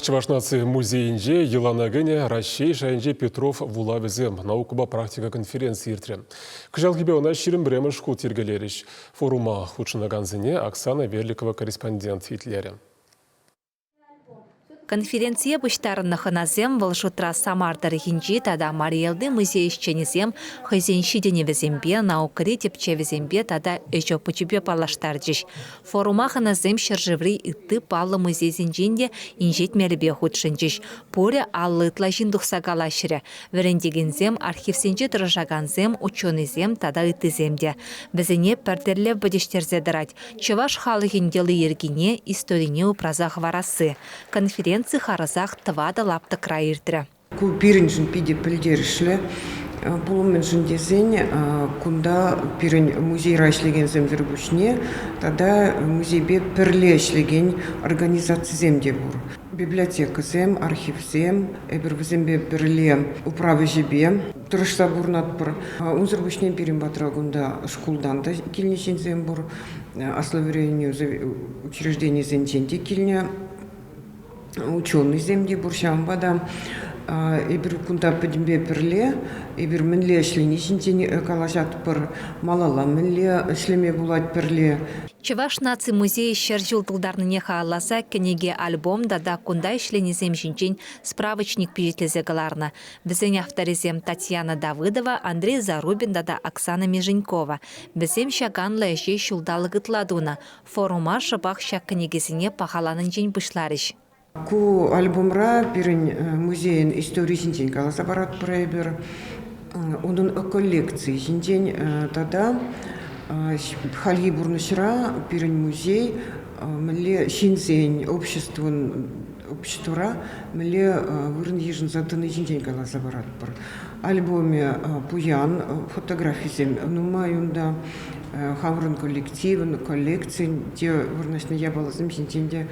Чӑваш наци музейӗнче йӑлана кӗнӗ Раҫҫей шайӗнчи Петров вулавӗсем наукӑпа практика конференцийӗ иртрӗ. Кӑҫалхипе ӑна 21-мӗш хут йӗркелерӗҫ. Форума хутшӑнакансене Оксана Верликова корреспондент итлерӗ. Конференцие пуҫтарӑннӑ хӑнасем, вӑл шутра Самар тӑрӑхӗнчи тата Мари Элти музей ӗҫченӗсем хӑйсен ҫитӗнӗвӗсемпе, наукӑри тӗпчевӗсемпе тата ӗҫ опычӗпе паллаштарчӗҫ. Форума хӑнасем ҫӗршыври ытти паллӑ музейсенчен те инҫет мелӗпе хутшӑнчӗҫ. Пурӗ 50 ытла ҫын тухса калаҫрӗ. Вӗрентекенсем, архивсенче тӑрӑшакансем, ученӑйсем тата ыттисем те. Вӗсене пӗр тӗллев пӗтӗҫтерсе тӑрать – чӑваш халӑхӗн йӑли-йӗркине, историне упраса хӑварасси. Конференци харӑсах тӑватӑ лаптӑкра иртрӗ. Ку пирӗншӗн питӗ пӗлтерӗшлӗ пулӑм, мӗншӗн тесен кунта пирӗн музейра ӗҫлекенсемсӗр пуҫне тата музейпе пӗрле ӗҫлекен организацисем те пур. Библиотекӑсем, архивсем, эпир вӗсемпе пӗрле управ ӗҫӗпе тӑрӑшса пурӑнатпӑр. Унсӑр пуҫне пирӗн патра кунта шкултан та килнӗ ҫынсем пур, аслӑ вӗренӳ учрежденийӗсенчен те килнӗ ученӑйсем те пур, ҫавӑнпа та эпир кунта пӗтӗмпе пӗрле эпир мӗнле ӗҫлени ҫинчен калаҫатпӑр, малалла мӗнле ӗҫлеме пулать пӗрле. Чӑваш наци музейӗ 100 ҫул тултарнине халалласа кӗнеке-альбом тата кунта ӗҫленисем ҫинчен справочник пичетлесе кӑларнӑ. Вӗсен авторӗсем Татьяна Давыдова, Андрей Зарубин тата Оксана Меженькова. Вӗсем ҫак анлӑ ӗҫе ҫулталӑк ытла тунӑ. Форума шӑпах ҫак кӗнекесене пахаланинчен пуҫларӗҫ. Ку альбомра пирӗн музейӗн истори ҫинчен каласа паратпӑр эпир. Унӑн коллекцийӗ ҫинчен тата хальхи пурнӑҫра пирӗн музей мӗнле ҫынсен, обществӑн обществӑра мӗнле вырӑн йышӑнса тӑни ҫинчен каласа паратпӑр. Альбомӗ пуян, фотографисем нумай унта, хамӑрӑн коллективӑн, коллекцин те вырнаҫнӑ япаласем ҫинчен те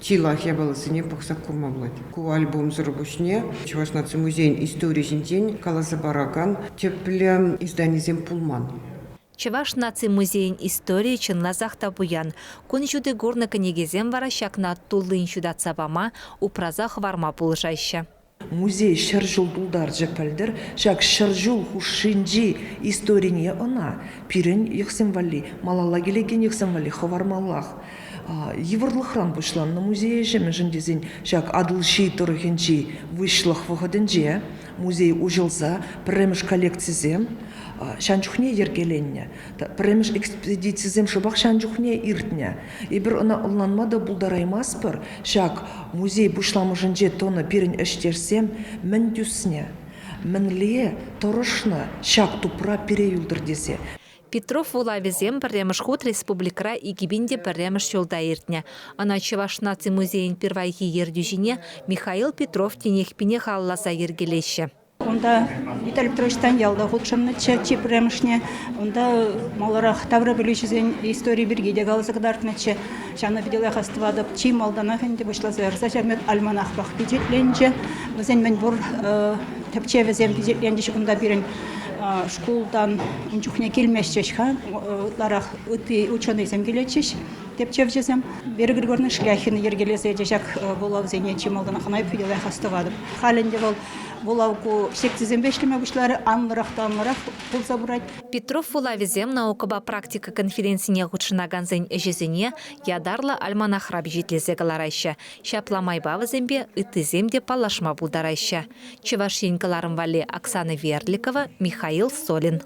чи лайӑх япаласене пӑхса курма пулать. Ку альбомсӑр пуҫне Чӑваш наци музейӗн истори ҫинчен каласа паракан тӗплӗ изданисем пулман. Чӑваш наци музейӗн историйӗ чӑнласах та пуян. Кун ҫути курнӑ кӗнекесем вара ҫакна туллин ҫутатса пама, упраса хӑварма пулӑшаҫҫӗ. Музей 100 ҫул тултарчӗ пӗлтӗр. Ҫак 100 ҫул хушшинчи историне ӑна пирӗн йӑхсем валли, малалла килекен йӑхсем валли хӑвармаллах. Йывӑрлӑхран пуҫланнӑ музей ӗҫӗ, мӗншӗн тесен ҫак Атӑлҫи тӑрӑхӗнчи выҫлӑх вӑхӑтӗнче музей уҫӑлса пӗрремӗш коллекцисем ҫан чухне йӗркеленнӗ. Пӗрремӗш экспедицисем шӑпах ҫан чухне иртнӗ. Эпир ӑна ӑнланма та пултараймастпӑр. Ҫак музей пуҫламӑшӗнче тӑнӑ пирӗн ӗҫтешсем мӗн тӳснӗ, мӗнле тӑрӑшнӑ ҫак тупра пире юлтӑр тесе. Петров вулавӗсем пӗрремӗш хут республикӑра 2001 ҫулта иртнӗ. Ӑна Чӑваш наци музейӗн пирвайхи ертӳҫине Михаил Петров тинехпине халалласа йӗркелеҫҫӗ. Унта Виталий Петрович Станьял та хутшӑннӑччӗ чи пӗрремӗшне. Унта маларах таврапӗлӳҫӗсен историйӗ пирки те каласа кӑтартнӑччӗ. Ҫавна питӗ лайӑх астӑватӑп. Чи малтанах ӗнтӗ пуҫласа ярса ҫав альманахпах пичетленчӗ. Вӗсен мӗнпур тӗпчевӗсем пичетленчӗҫ. Унта пирӗн шкултан ун чухне килместчӗҫ-ха, ытларах ытти ученӑйсем килетчӗҫ, тӗпчевҫӗсем. Вера Григорьевна Шляхина йӗркелесе те ҫак вулавсене чи малтанах ӑна питӗ лайӑх астӑватӑп. Халь ӗнтӗ вӑл вулав ку секцисемпе ӗҫлеме пуҫларӗ, анлӑрах та анлӑрах пулса пырать. Петров вулавӗсем наукӑпа практика конференцине хутшӑнакансен ӗҫӗсене ятарлӑ альманахра пичетлесе кӑлараҫҫӗ. Ҫапла майпа вӗсемпе ыттисем те паллашма пултараҫҫӗ. Чӑваш Ен кӑларӑм валли Оксана Верликова, Михаил Солин.